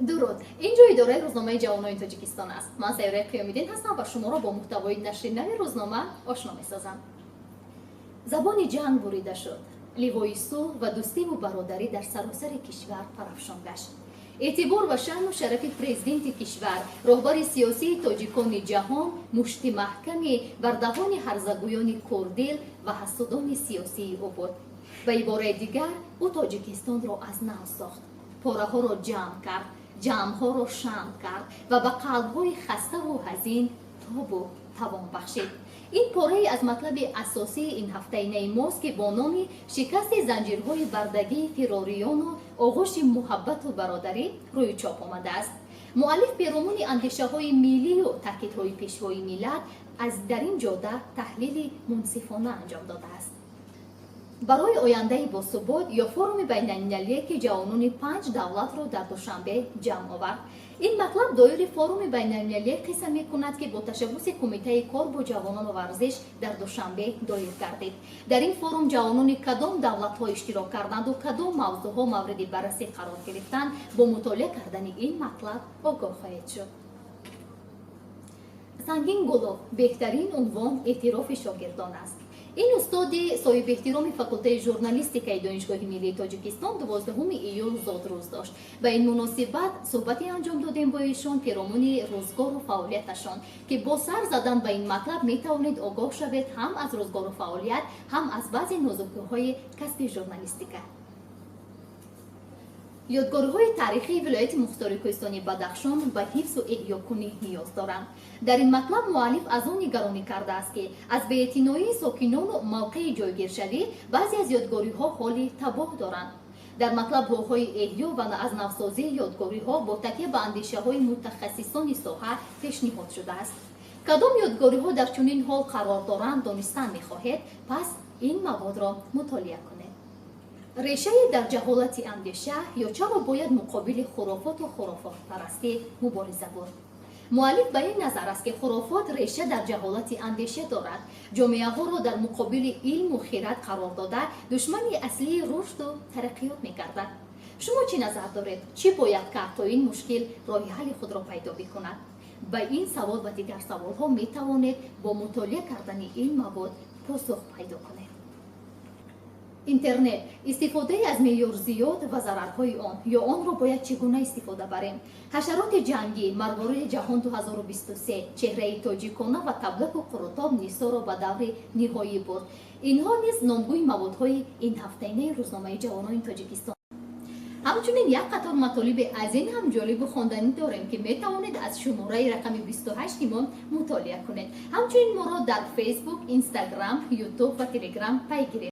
Дуруд! Ин ҷо идораи рӯзномаи ҷавонони Тоҷикистон аст. Ман Сайёраи Қиёмиддин ҳастам ва шуморо бо муҳтавои нашри нави рӯзнома ошно месозам. Забони ҷанг бурида шуд, ливои сулҳ ва дӯстиву бародарӣ дар саросари кишвар парафшон гашт. Эътибор ва шаъну шарафи президенти кишвар, роҳбари сиёсии тоҷикони ҷаҳон, мушти маҳками бар даҳони ҳарзагӯёни курдил ва ҳасудони сиёсии ӯ буд. Ба ибораи дигар, ӯ Тоҷикистонро аз нав сохт, пораҳоро ҷамъ кард, ҷамъҳоро шамъ кард ва ба қалбҳои хаставу ҳазин тобу тавон бахшид. Ин порае аз матлаби асосии ин ҳафтаинаи мост, ки бо номи «Шикасти занҷирҳои бардагии фирориону оғӯши муҳаббату бародарӣ» рӯи чоп омадааст. Муаллиф перомуни андешаҳои миллию таъкидҳои Пешвои миллат аз дар ин ҷода таҳлили мунсифона анҷом додааст. Барои ояндаи босубот ё форуми байналмилалие, ки ҷавонони панҷ давлатро дар Душанбе ҷамъ овард. Ин матлаб доири форуми байналмилалие қисса мекунад, ки бо ташаббуси Кумитаи кор бо ҷавонону варзиш дар Душанбе доир гардид. Дар ин форум ҷавонони кадом давлатҳо иштирок карданду кадом мавзӯъҳо мавриди баррасӣ қарор гирифтанд, бо мутолиа кардани ин матлаб огоҳ хоҳед шуд. Сангин Гулов: беҳтарин унвон эътирофи шогирдон аст. Ин устоди соҳибэҳтироми факултаи журналистикаи Донишгоҳи миллии Тоҷикистон 12 июл зодрӯз дошт. Ба ин муносибат суҳбате анҷом додем бо эшон перомуни рӯзгору фаъолияташон, ки бо сар задан ба ин матлаб метавонед огоҳ шавед ҳам аз рӯзгору фаъолият, ҳам аз баъзе нозукиҳои касби журналистика. Ёдгориҳои таърихии вилояти мухтори кӯҳистони Бадахшон ба ҳифзу эҳёкунӣ ниёз доранд. Дар ин матлаб муаллиф аз он нигаронӣ кардааст, ки аз беэътиноии сокинону мавқеи ҷойгиршавӣ баъзе аз ёдгориҳо ҳоли табоҳ доранд. Дар матлаб роҳҳои эҳё ва аз навсозии ёдгориҳо бо такя ба андешаҳои мутахассисони соҳа пешниҳод шудааст. Кадом ёдгориҳо дар чунин ҳол қарор доранд, донистан мехоҳед? Пас ин маводро мутолиа кунед. Решаи дар ҷаҳолати андеша ё чаро бояд муқобили хурофоту хурофотпарастӣ мубориза бурд. Муаллиф ба ин назар аст, ки хурофот реша дар ҷаҳолати андеша дорад, ҷомеаҳоро дар муқобили илму хирад қарор дода, душмани аслии рушду тараққиёт мегардад. Шумо чӣ назар доред? Чӣ бояд кард, то ин мушкил роҳи ҳалли худро пайдо бикунад? Ба ин савол ва дигар саволҳо метавонед бо мутолиа кардани ин мавод посух пайдо кунед. Интернет: истифодаи аз меъёр зиёд ва зарарҳои он ё онро бояд чӣ гуна истифода барем. Ҳашароти ҷангӣ, марворои ҷаҳон 2023, чеҳраи тоҷикона ва таблаку қурутоб Нисоро ба даври ниҳоӣ бурд. Инҳо низ номгӯи маводҳои ин ҳафтаинаи рӯзномаи ҷавонони Тоҷикистон. Ҳамчунин як қатор матолиби аз ин ҳам ҷолибу хонданӣ дорем, ки метавонед аз шумораи рақами 28 мо мутолиа кунед. Ҳамчунин моро дар Фейсбук, Инстаграм, Ютуб ва Телеграм пайгиред.